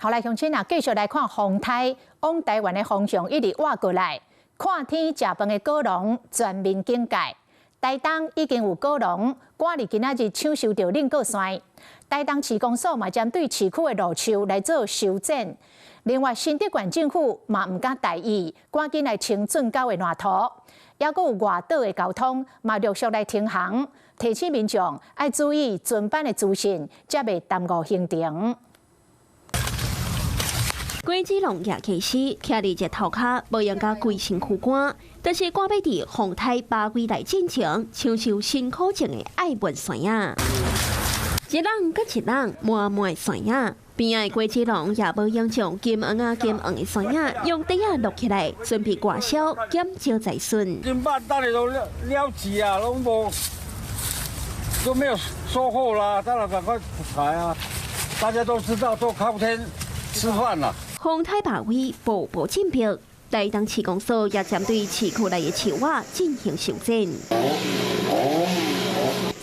好來，鄉親啊，繼續來看風颱往台灣的方向一直倚過來，看天食飯的果農全面警戒。台東已經有果農趕佇今仔日搶收著冷過山，台東市公所嘛針對市區的路樹來做修剪。另外，新竹縣政府嘛毋敢大意，趕緊來清圳溝的爛土，抑閣有外島的交通嘛陸續來停航，提醒民眾愛注意船班的資訊，才袂耽誤行程。果子農也開始徛佇日頭跤，無閒共規身軀乾，但是趕欲佇風颱巴威來進前，搶收辛苦種的愛文山仔，一籠閣一籠滿滿的山仔，邊仔的果子農也無閒將金黃啊金黃的山仔用袋仔摞起來，準備外銷減少財損。怎辦？大家都了了解啊，攏無都沒有收穫啦，當然趕快採啊！大家都知道，都靠天吃飯啦。風颱巴威步步緊逼，台東市公所也針對市區內的樹仔進行修剪。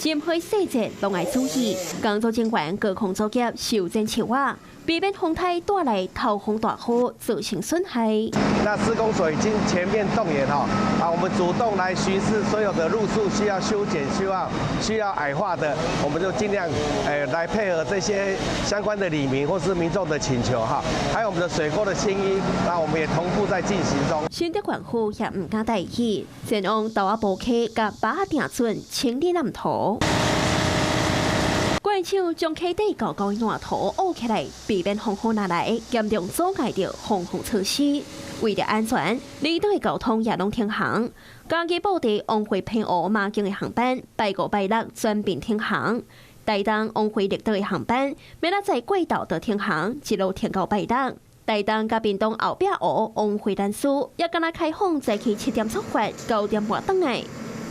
任何細節攏愛注意，工作人員高空作業修剪樹仔，避免風颱帶來颱風大雨造成損害。那施工所已經全面動員哈，啊，我們主動來巡視所有的路樹需要修剪、需要矮化的，我們就盡量來配合這些相關的里民或是民眾的請求哈。還有我們的水溝的清淤，那我們也同步在進行中。新竹縣府也毋敢大意，前往豆仔埔溪佮耙仔定準清理爛土。怪手將溪底厚厚的爛土挖起來，避免風雨若來嚴重阻礙著防洪措施。為著安全，離島的交通也攏停航。嘉義布袋往回澎湖馬經的航班，拜五拜六全面停航。台東往回綠島的航班，明仔載過晝就停航，一路停到拜六。台東佮屏東後壁湖往回蘭嶼，也干焦開放早起7點出發，9點半轉來。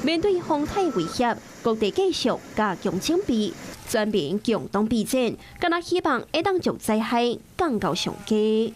面對風颱威脅，各地繼續加強準備，全民共同備戰，干焦希望會當將災害降到上低。